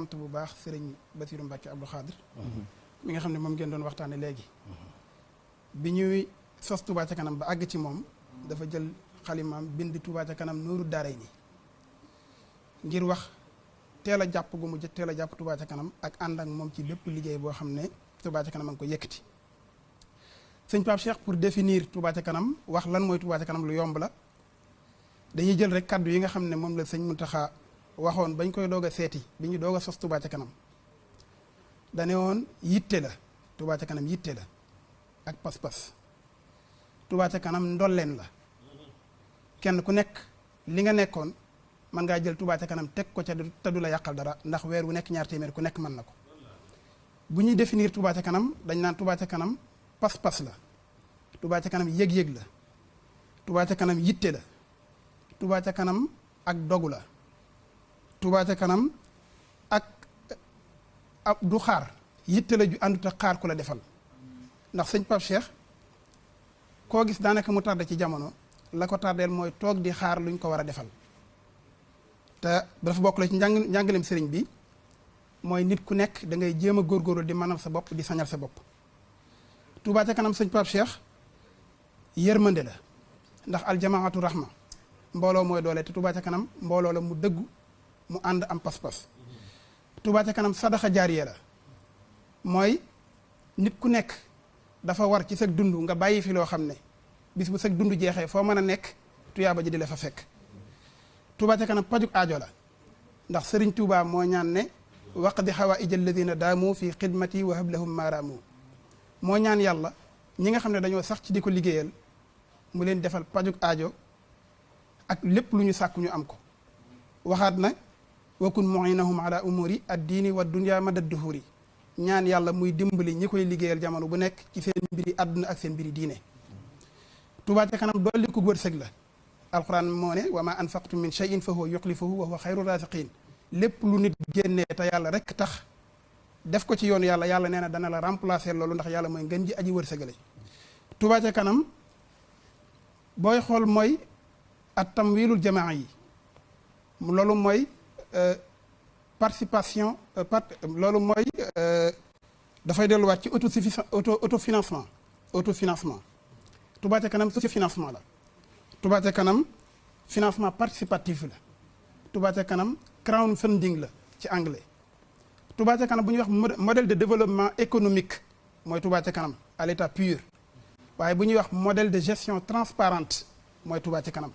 sant bu baax sëriñ Basiru Mbàkke Abdou Khadr mi nga xam ne moom ngeen doon waxtaane léegi bi ñuy sos Touba ca kanam ba àgg ci moom dafa jël xalimaam bind Touba ca kanam nooru daaray ni ngir wax teel a jàpp gu mu teel a jàpp Touba ca kanam ak ànd ak moom ci bépp liggéey boo xam ne Touba ca kanam a ngi ko yëkkati. sëñ Pape Cheikh pour définir Touba ca kanam wax lan mooy Touba ca kanam lu yomb la dañuy jël rek kaddu yi nga xam ne moom la sëñ Mountakha waxoon bañ koy doog a seeti bi ñu doog a sos Touba ca kanam dane woon yitte la Touba ca kanam yitte la ak pas-pas Touba ca kanam ndolleen la kenn ku nekk li nga nekkoon mën ngaa jël Touba ca kanam teg ko ca te du la yàqal dara ndax weer wu nekk ñaar téeméer ku nekk mën na ko. bu ñuy définir Touba ca kanam dañ naan Touba ca kanam pas-pas la Touba ca kanam yëg-yëg la Touba ca kanam yitte la Touba ca kanam ak dogu la Touba ca kanam ak du xaar yitte la ju àndut ak xaar ku la defal ndax sëñ Pape Cheikh koo gis daanaka mu tardé ci jamono la ko tardeel mooy toog di xaar luñ ko war a defal te dafa bokk la ci njàngaleem sëriñ bi mooy nit ku nekk da ngay jéem a góorgóorlu di mënal sa bopp di sañal sa bopp. Touba ca kanam sëñ Pape Cheikh yërmande la ndax aljamaatu rahma mbooloo mooy doole te Touba ca kanam mbooloo la mu dëggu mu ànd am pas-pas. Touba ca kanam sadaxa jaariya la mooy nit ku nekk dafa war ci sa dund nga bàyyi fi loo xam ne bis bu sa dund jeexee foo mën a nekk tuyaaba ji di la fa fekk. Touba ca kanam pajuk aajo la ndax sëriñ Touba moo ñaan ne waqdi xawaaija alladina daamu fi xidmati wa hablahum maaraamu moo ñaan yàlla ñi nga xam ne dañoo sax ci di ko liggéeyal mu leen defal pajuk aajo ak lépp lu ñu sàkku ñu am ko waxaat na wakun muinahum ala umuri addiini wa dunya madad duhuri ñaan yàlla muy dimbali ñi koy liggéeyal jamono bu nekk ci seen mbiri àdduna ak seen mbiri diine. Touba ca kanam dolli ko wërsëg la alquran moo ne wa ma anfaqtum min shay'in fa huwa yuxlifuhu wa huwa xayru raziqin lépp lu nit génnee te yàlla rek tax def ko ci yoonu yàlla yàlla nee na dana la remplacer loolu ndax yàlla mooy ngën ji aji wërsëgale. Touba ca kanam booy xool mooy at tamwilul jamaa yi loolu mooy participation loolu mooy dafay delluwaat ci autofinancement Touba ca kanam financement la Touba ca kanam financement participatif la Touba ca kanam crowdfunding la ci anglais Touba ca kanam bu ñuy wax modèle de développement économique mooy Touba ca kanam à l'état pur waaye bu ñuy wax modèle de gestion transparente mooy Touba ca kanam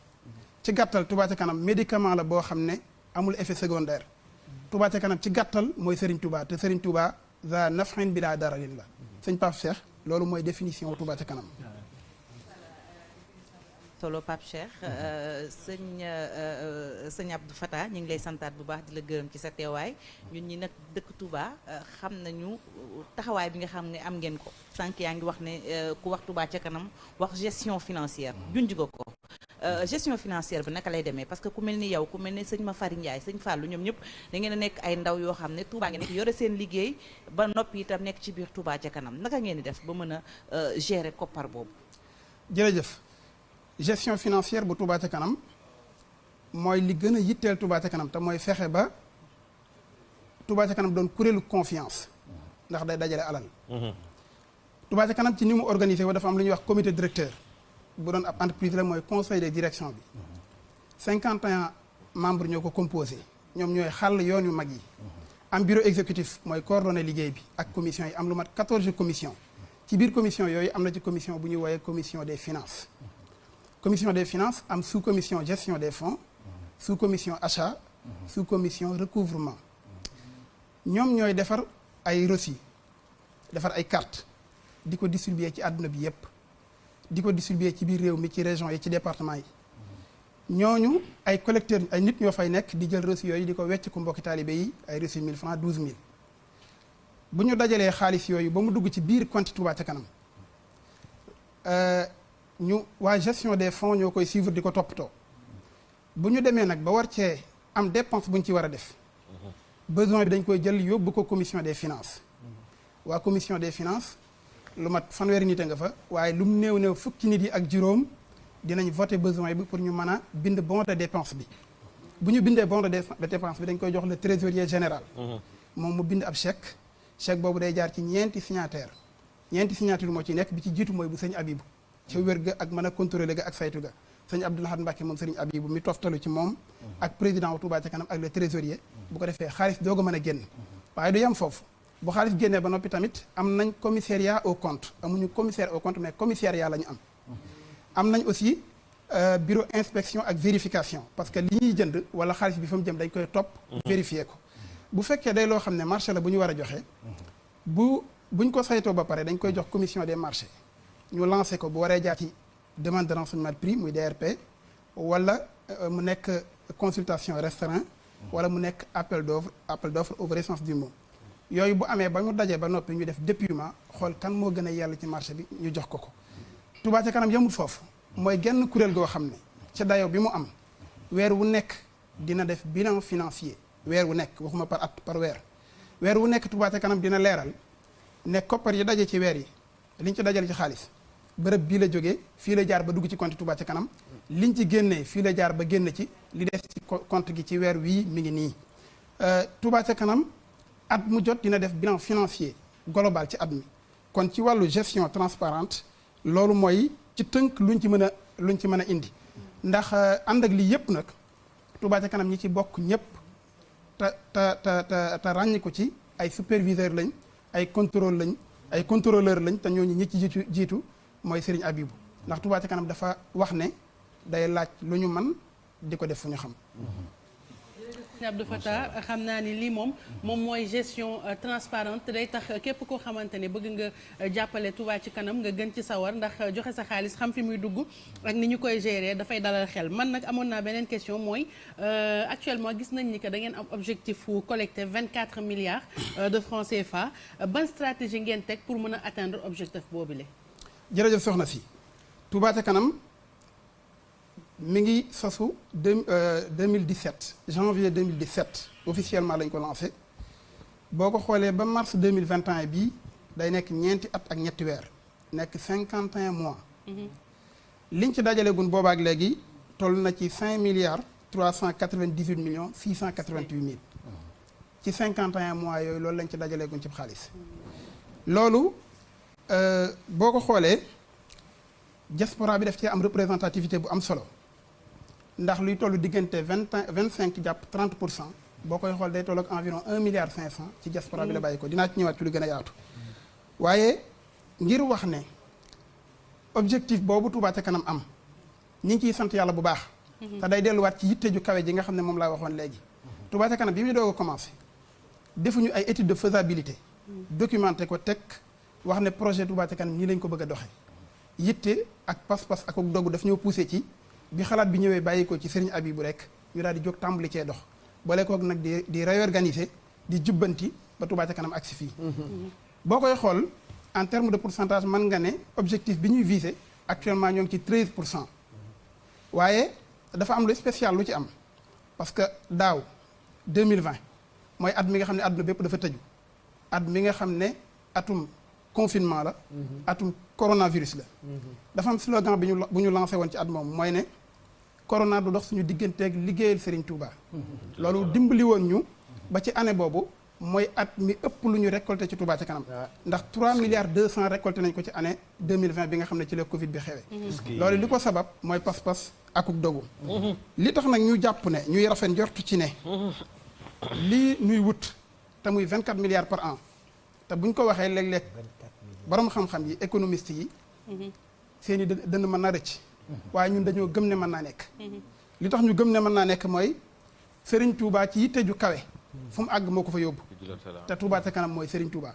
ci gàttal Touba ca kanam médicament la boo xam ne amul effet secondaire Touba ca kanam ci gàttal mooy Serigne Touba te Serigne Touba za naf'in bila dararin la sëñ Pape Cheikh loolu mooy définition Touba ca kanam. solo Pape Cheikh sëñ Abdou Fatah ñu ngi lay santaat bu baax di la gërëm ci sa teewaay ñun ñi nag dëkk Touba xam nañu taxawaay bi nga xam ne am ngeen ko sànq yaa ngi wax ne ku wax Touba ca kanam wax gestion financière junj nga ko gestion financière bi naka lay demee parce que ku mel ni yow ku mel ni sëñ Mafari Ndiaye sëñ Fallou ñoom ñëpp da ngeen a nekk ay ndaw yoo xam ne Touba ngeen nekk yore seen liggéey ba noppi itam nekk ci biir Touba ca kanam naka ngeen di def ba mën a gérer koppar boobu. jërëjëf. gestion financière bu Touba ca kanam mooy li gën a yitteel Touba ca kanam te mooy fexe ba Touba ca kanam doon kuréelu confiance ndax day dajale alal. Touba ca kanam ci ni mu organisé wa dafa am lu ñuy wax comité directeur bu doon ab entreprise la mooy conseil de direction bi 51 membres ñoo ko composé ñoom ñooy xàll yoon yu mag yi. am bureau exécutif mooy coordonné liggéey bi ak commission yi am lu mat 14 commission ci biir commission yooyu am na ci commission bu ñuy wooyee commission des finances. commission des finances am sous commission gestion des fonds sous commission achat sous commission recouvrement ñoom ñooy defar ay reçus defar ay cartes di ko distribuer ci àdduna bi yépp di ko distribuer ci biir réew mi ci région yi ci département yi ñooñu ay collecteurs ay nit ñoo fay nekk di jël reçus yooyu di ko wecc ku mbokki taalibe yi ay reçus 1000 francs 12000 bu ñu dajalee xaalis yooyu ba mu dugg ci biir compte Touba ca kanam ñu waa gestion des fonds ñoo koy suivre di ko toppatoo bu ñu demee nag ba war cee am dépense bu ñu ci war a def besoin bi dañ koy jël yóbbu ko commission des finances waa commission des finances lu mat fanweeri nit a nga fa waaye lu mu néew fukki nit yi ak juróom dinañ voter besoin bi pour ñu mën a bind bon de dépense bi bu ñu bindee bon de dépense bi dañ koy jox le trésorier général. moom mu bind ab chèque boobu day jaar ci ñeenti signature moo ci nekk bi ci jiitu mooy bu sëñ Abibu ci wér ga ak mën a contrôler ga ak saytu ga sëñ Abdou Lahad Mbacké moom sëriñ Abibu mi toftalu ci moom ak président wu Touba ca kanam ak le trésorier bu ko defee xaalis doog a mën a génn waaye du yem foofu bu xaalis génnee ba noppi tamit am nañ commissariat au compte amuñu commissaire au compte mais commissariat la ñu am nañ aussi bureau inspection ak vérification parce que li ñuy jënd wala xaalis bi fa mu jëm dañ koy topp vérifier ko bu fekkee day loo xam ne marché la bu ñu war a joxe buñ ko saytoo ba pare dañ koy jox commission des marchés ñu lancé ko bu waree jaar ci demande de renseignement de prix muy DRP wala mu nekk consultation restreint wala mu nekk appel d'offre au vrai sens du mot yooyu bu amee ba mu dajee ba noppi ñu def dépouillement xool kan moo gën a yell ci marché bi ñu jox ko Touba ca kanam yamul foofu mooy genn kuréel goo xam ne ca dayo bi mu am weer wu nekk dina def bilan financier weer wu nekk waxuma par at par weer wu nekk Touba ca kanam dina leeral ne koppar yi daje ci weer yi liñ ci dajale ci xaalis bërëb bii la jógee fii la jaar ba dugg ci compte Touba ca kanam liñ ci génnee fii la jaar ba génn ci li des ci compte gi ci weer wii mi ngi nii Touba ca kanam at mu jot dina def bilan financier global ci at mi kon ci wàllu gestion transparente loolu mooy ci tënk luñ ci mën a indi ndax ànd ak lii yëpp nag Touba ca kanam ñi ci bokk ñëpp te ràññi ko ci ay superviseur lañ ay contrôleur lañ te ñooñu ñi ci jiitu mooy Serigne Abibou ndax Touba ca kanam dafa wax ne day laaj lu ñu man di ko def fu ñu xam. Sëñ Abdou Fatah xam naa ni lii moom mooy gestion transparente day tax képp koo xamante ne bëgg nga jàppale Touba ci kanam nga gën ci sawar ndax joxe sa xaalis xam fi muy dugg ak ni ñu koy gérer dafay dalal xel man nag amoon naa beneen question mooy actuellement gis nañ ni que da ngeen am objectif fu collecter 24 milliards de francs CFA ban stratégie ngeen teg pour mën a atteindre objectif boobule. jërëjëf soxna si Touba ca kanam mi ngi sosu 2017 janvier 2017 officiellement lañ ko lancé boo ko xoolee ba mars 2021 bii day nekk ñeenti at ak ñetti weer nekk 51 mois liñ ci dajale gun boobaak léegi toll na ci 5 milliards 398 millions 688 mille ci 51 mois yooyu loolu lañ ci dajale gun ci xaalis loolu boo ko xoolee diaspora bi daf ci am représentativité bu am solo ndax luy tollu diggante 25 jàpp 30% boo koy xool day toll ak environ 1 milliard 500 ci diaspora bi la bàyyi ko dinaa ci ñëwaat ci lu gën a yaatu waaye ngir wax ne objectif boobu Touba ca kanam am ñi ngi ciy sant yàlla bu baax te day delluwaat ci yitte ju kawe ji nga xam ne moom laa waxoon léegi Touba ca kanam bi muy doog a commencé defuñu ay étude de faisabilité documenté ko teg wax ne projet Touba ca kanam nii lañ ko bëgg a doxe yitte ak pas-pas ak dogu daf ñoo poussé ci bi xalaat bi ñëwee bàyyi ko ci Serigne Abibou rek ñu daal di jóg tàmbali cee dox boole koog nag di réorganiser di jubbanti ba Touba ca kanam agsi fii boo koy xool en terme de pourcentage mën nga ne objectif bi ñuy viser actuellement ñoo ngi ci 13% waaye dafa am lu spécial lu ci am parce que daaw 2020 mooy at mi nga xam ne àdduna bépp dafa tëju at mi nga xam ne atum confinement la atum coronavirus la dafa am slogan bu ñu lancé woon ci at moom mooy ne corona du dox suñu digganteeg liggéeyal Serigne Touba loolu dimbali woon ñu ba ci année boobu mooy at mi ëpp lu ñu récolté ci Touba ca kanam ndax 3 milliards 200 récolté nañ ko ci année 2020 bi nga xam ne ci la Covid bi xewee loolu li ko sabab mooy pas-pas akuk dogu li tax nag ñu jàpp ne ñuy rafet njortu ci ne lii ñuy wut te muy 24 milliards par an te buñ ko waxee léeg-léeg borom xam-xam yi économiste yi seeni dënn mën na rëcc waaye ñun dañoo gëm ne mën naa nekk li tax ñu gëm ne mën naa nekk mooy Serigne Touba ci yitte ju kawe fu mu àgg moo ko fa yóbbu te Touba ca kanam mooy Serigne Touba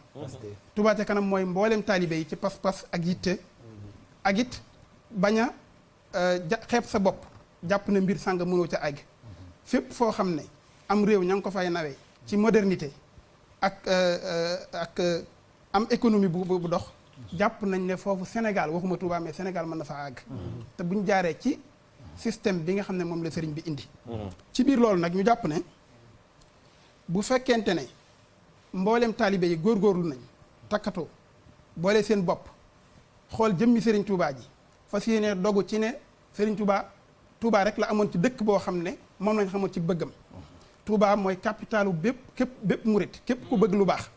Touba ca kanam mooy mboolem taalibe yi ci pas-pas ak yitte ak it bañ a xeeb sa bopp jàpp ne mbir sàng mënoo ca àgg fépp foo xam ne am réew ña ngi ko fay nawee ci modernité ak am économie bu dox jàpp nañ ne foofu Sénégal waxuma Touba mais Sénégal mën na fa àgg te buñ jaaree ci système bi nga xam ne moom la sëriñ bi indi ci biir loolu nag ñu jàpp ne bu fekkente ne mboolem taalibe yi góorgóorlu nañ takkatoo boole seen bopp xool jëmmi sëriñ Touba ji fas yéene dogu ci ne sëriñ Touba rek la amoon ci dëkk boo xam ne moom lañ xamoon ci bëggam. Touba mooy capitalu bépp murit képp ku bëgg lu baax.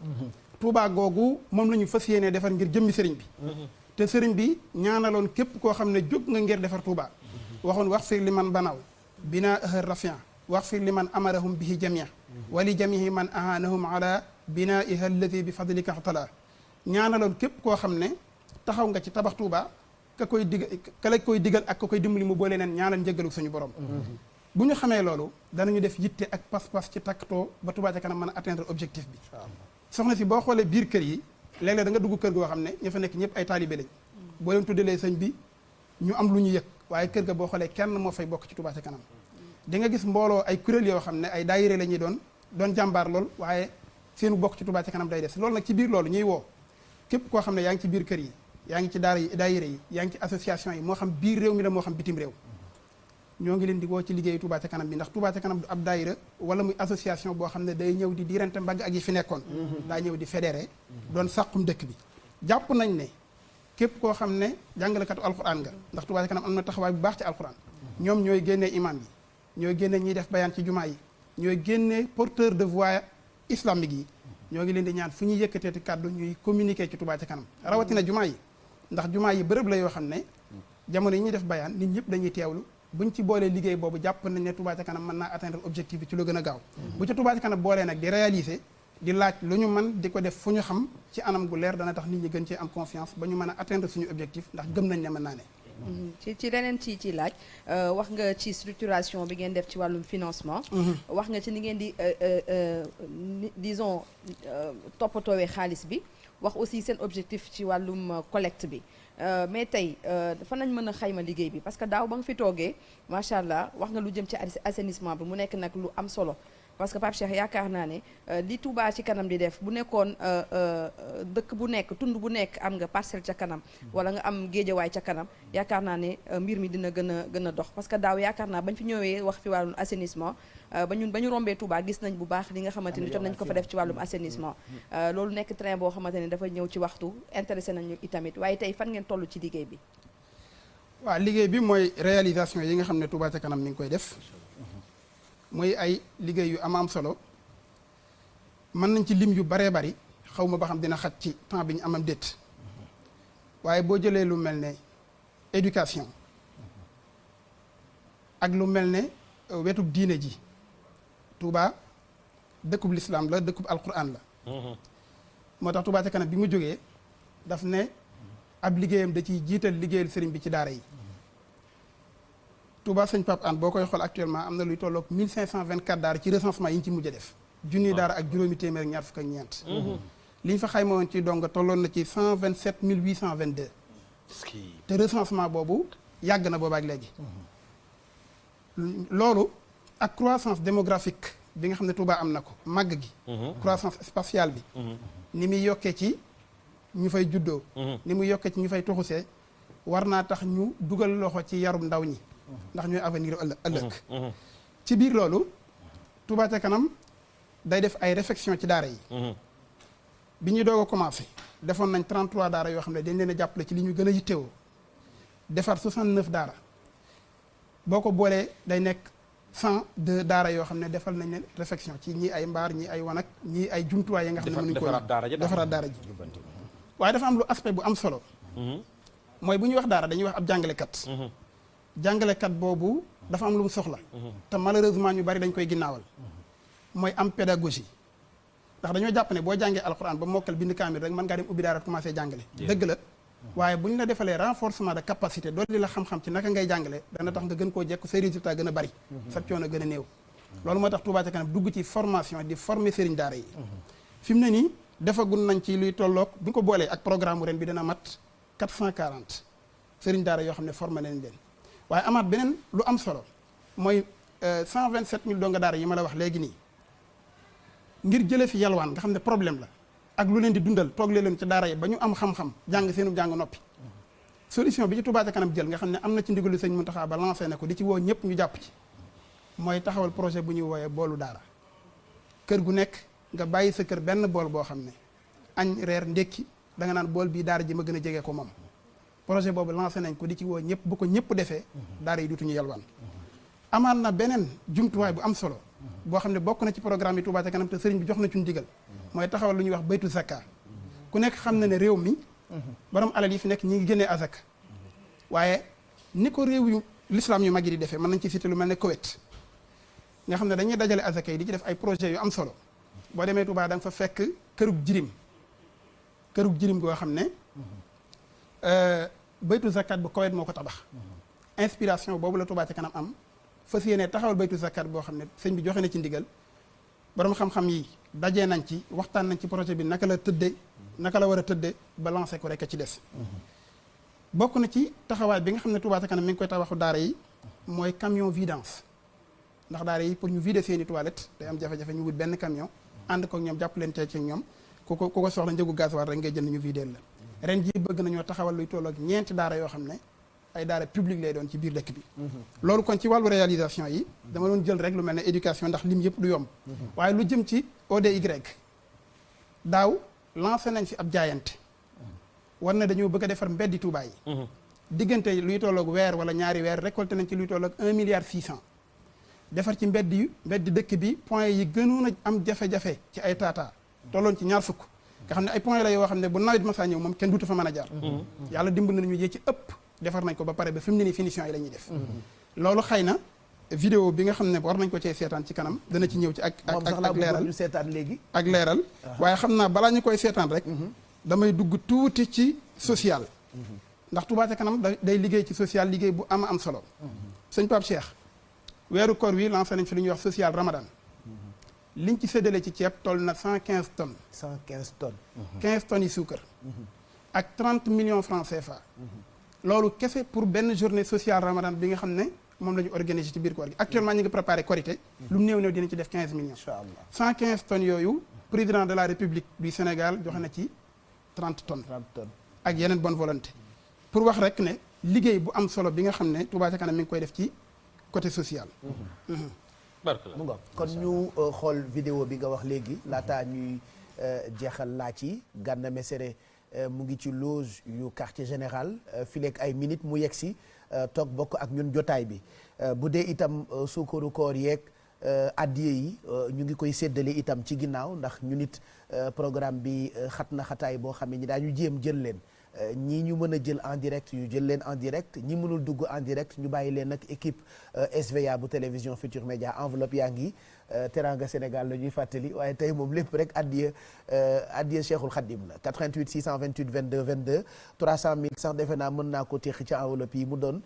Touba googu moom la ñu fas yéenee defar ngir jëmmi sëriñ bi. te sëriñ bi ñaanaloon képp koo xam ne jóg nga ngir defar Touba. waxoon wax fir li man banaw binaa ahar rafian wax fir li man amarahum bihi jamia wali jamihi man ahanahum ala binaiha alladi bi fadlika xtala ñaanaloon képp koo xam ne taxaw nga ci tabax Touba ka la koy digal ak ka koy dimbali mu boole neen ñaanal njëggalu suñu borom. bu ñu xamee loolu danañu def yitte ak pas-pas ci takkatoo ba Touba ca kanam mën a atteindre objectif bi. soxna si boo xoolee biir kër yi léeg-léeg da nga dugg kër goo xam ne ña fa nekk ñëpp ay taalibe lañ boo leen tuddalee sëñ bi ñu am lu ñu yëg waaye kër ga boo xoolee kenn moo fay bokk ci Touba ca kanam di nga gis mbooloo ay kuréel yoo xam ne ay daayire la ñuy doon jàmbaar lool waaye seenu bokk ci Touba ca kanam day des loolu nag ci biir loolu ñuy woo képp koo xam ne yaa ngi ci biir kër yi yaa ngi ci daara yi daayire yi yaa ngi ci association yi moo xam biir réew mi la moo xam bitim réew ñoo ngi leen di woo ci liggéeyu Touba ca kanam bi ndax Touba ca kanam du ab daayira wala muy association boo xam ne day ñëw di diirante mbagg ak yi fi nekkoon daa ñëw di fédéré doon sàqum dëkk bi jàpp nañ ne képp koo xam ne jàngalekatu alxuraan nga ndax Touba ca kanam am na taxawaay bu baax ci alxuraan ñoom ñooy génnee imam yi ñooy génne ñiy def bayaan ci jumaa yi ñooy génne porteur de voix islamique yi ñoo ngi leen di ñaan fu ñuy yëkkateeti kàddu ñuy communiquer ci Touba ca kanam rawatina jumaa yi ndax jumaa yi bërëb la yoo xam ne jamono yi ñuy def bayaan nit ñëpp dañuy teewlu buñ ci boolee liggéey boobu jàpp nañ ne Touba ca kanam mën naa atteindre objectif bi ci lu gën a gaaw bu ca Touba ca kanam boolee nag di réaliser di laaj lu ñu mën di ko def fu ñu xam ci anam gu leer dana tax nit ñi gën cee am confiance ba ñu mën a atteindre suñu objectif ndax gëm nañ ne mën naa ne ci leneen ci laaj wax nga ci structuration bi ngeen def ci wàllum financement wax nga ci ni ngeen di disons toppatoowee xaalis bi wax aussi seen objectif ci wàllum collecte bi mais tey fan nañ mën a xayma liggéey bi parce que daaw ba nga fi toogee macha allah wax nga lu jëm ci assainissement bi mu nekk nag lu am solo parce que Pape Cheikh yaakaar naa ne li Touba ci kanam di def bu nekkoon dëkk bu nekk tund bu nekk am nga parcelle ca kanam wala nga am géejawaay ca kanam yaakaar naa ne mbir mi dina gën a dox parce que daaw yaakaar naa bañ fi ñëwee wax fi wàllum assainissement ba ñu rombee Touba gis nañ bu baax li nga xamante ni jot nañ ko fa def ci wàllum assainissement loolu nekk train boo xamante ni dafa ñëw ci waxtu intéressé nañu itamit waaye tey fan ngeen toll ci liggéey bi waaw liggéey bi mooy réalisation yi nga xam ne Touba ca kanam mi ngi koy def muy ay liggéey yu am solo mën nañ ci lim yu baree bari xaw ma ba xam dina xaj ci temps bi ñu amam déet waaye boo jëlee lu mel ne éducation ak lu mel ne wetub diine ji Touba dëkkub lislaam la dëkkub alquran la moo tax Touba ca kanam bi mu jógee daf ne ab liggéeyam da ciy jiital liggéeyal sëriñ bi ci daara yi Touba sëñ Pape Hann boo koy xool actuellement am na luy tolloog 1524 daara ci recensement yi ñu ci mujj a def junni daara ak juróomi téeméer ak ñaar fukk ak ñeent li ñu fa xayma woon ci donga tolloon na ci 127 822 te recensement boobu yàgg na boobaak léegi loolu ak croissance démographique bi nga xam ne Touba am na ko màgg gi croissance spatiale bi ni muy yokkee ci ñu fay juddoo ni muy yokkee ci ñu fay toxusee war naa tax ñu dugal loxo ci yarum ndaw ñi ndax ñooy avenir ëllëg ci biir loolu Touba ca kanam day def ay réflexion ci daara yi bi ñuy doog a commencé defoon nañ 33 daara yoo xam ne dañ leen a jàppale ci li ñu gën a yittewoo defar 69 daara boo ko boolee day nekk 102 daara yoo xam ne defal nañ leen réflexion ci ñii ay mbaar ñii ay wanag ñii ay jumtuwaay yi nga xam ne mënuñ ko defaraat daara ji waaye dafa am lu aspect bu am solo mooy bu ñuy wax daara dañuy wax ab jàngalekat jàngalekat boobu dafa am lu mu soxla te malheureusement ñu bari dañ koy ginnaawal mooy am pédagogie ndax dañoo jàpp ne boo jàngee alxuraan ba mokkal bind kaamil rek mën ngaa dem ubbi daara commencé jàngale dëgg la waaye bu ñu la defalee renforcement de capacité dolli la xam-xam ci naka ngay jàngale dana tax nga gën koo jekku say résultat gën a bari sa coono gën a néew loolu moo tax Touba ca kanam dugg ci formation di former sëriñ daara yi fi mu ne nii defagul nañ ci luy tolloog bu ñu ko boolee ak programme ren bi dana mat 440 sëriñ daara yoo xam ne formé nañ leen waaye amaat beneen lu am solo mooy 127000 donga daara yi ma la wax léegi nii ngir jële fi yalwaan nga xam ne problème la ak lu leen di dundal toog leen ci daara yi ba ñu am xam-xam jàng seenu jàng noppi solution bi ci Touba ca kanam jël nga xam ne am na ci ndigalu sëñ Mountakha ba lancé na ko di ci woo ñëpp ñu jàpp ci mooy taxawal projet bu ñuy wooyee boolu daara kër gu nekk nga bàyyi sa kër benn bool boo xam ne añ reer ndékki da nga naan bool bii daara ji ma gën a jege ko moom projet boobu lancé nañ ko di ci woo ñëpp bu ko ñëpp defee daara yi dutuñu yalwaan amaan na beneen jumtuwaay bu am solo boo xam ne bokk na ci programme yi Touba ca kanam te sëriñ bi jox na ci ndigal mooy taxawal lu ñuy wax baytu zakka ku nekk xam na ne réew mi borom alal yi fi nekk ñi ngi génnee azak waaye ni ko réew yu l'islam yu mag yi di defee mën nañ ci cité lu mel ne Koweït nga xam ne dañuy dajale azaka yi di ci def ay projet yu am solo boo demee Touba da nga fa fekk kërug jirim goo xam ne baytu zakat bu Koweït moo ko tabax inspiration boobu la Touba ca kanam am fas yéene taxawal baytu zakat boo xam ne sëñ bi joxe na ci ndigal borom xam-xam yi dajee nañ ci waxtaan nañ ci projet bi naka la tëdde naka la war a tëdde ba lancé ko rek a ci des bokk na ci taxawaay bi nga xam ne Touba ca kanam mi ngi koy tabaxu daara yi mooy camion vidange ndax daara yi pour ñu vider seeni toilette day am jafe-jafe ñu wut benn camion ànd ko ñoom jàpp leen tey ci ñoom ku ko soxla njëgu gasoil rek ngay jënd ñu vider la ren jii bëgg nañoo taxawal luy toll ak ñeenti daara yoo xam ne ay daara publique lay doon ci biir dëkk bi loolu kon ci wàllu réalisation yi dama doon jël rek lu mel ne éducation ndax lim yëpp du yomb waaye lu jëm ci ODY daaw lancé nañ fi ab jaayante war na dañoo bëgg a defar mbeddi Touba yi diggante luy tolloog weer wala ñaari weer récolté nañ ci luy tolloog 1,6 milliard defar ci mbeddi dëkk bi point yi gënoon a am jafe-jafe ci ay taataa tolloon ci 20 nga xam ne ay point la yoo xam ne bu nawet masaa ñëw moom kenn duutu fa mën a jaar yàlla dimbal nañu yee ci ëpp defar nañ ko ba pare ba fi mu ne nii finition yi la ñuy def loolu xëy na vidéo bi nga xam ne war nañ ko cee seetaan ci kanam dana ci ñëw ci ak leeral ñu seetaan léegi ak leeral waaye xam naa balaa ñu koy seetaan rek damay dugg tuuti ci social ndax Touba ca kanam day liggéey ci social liggéey bu am solo sëñ Pape Cheikh weeru koor wi lancé nañ fi lu ñuy wax social Ramadan liñ ci séddale ci ceeb toll na 115 tonnes 115 tonnes 15 tonnes yi suukar ak 30 millions francs CFA loolu kese pour benn journée sociale Ramadan bi nga xam ne moom la ñu organisé ci biir koor gi actuellement ñu ngi préparé Korité lu néew dina ci def 15 millions inchallah 115 tonnes yooyu président de la République du Sénégal joxe na ci 30 tonnes ak yeneen bonne volonté pour wax rek ne liggéey bu am solo bi nga xam ne Touba ca kanam mi ngi koy def ci côté social mu nga kon ñu xool vidéo bi nga wax léegi laataa ñuy jeexal laaj yi Gana Messere mu ngi ci loge yu quartier général fileeg ay minutes mu yegg si toog bokk ak ñun jotaay bi bu dee itam suukaru koor yeeg addiye yi ñu ngi koy séddale itam ci ginnaaw ndax ñu nit programme bi xat na xataay boo xam ne ñi daañu jéem jël leen ñii ñu mën a jël en direct ñu jël leen en direct ñi mënul dugg en direct ñu bàyyi leen nag équipe SVA bu télévision Futur Média enveloppe yaa ngi Teranga Sénégal la ñuy fàttali waaye tey moom lépp rek addiya Cheikhul Khadim la 88 628 22 22 300 000 sax defe naa mën naa ko téex ci enveloppe yi mu doon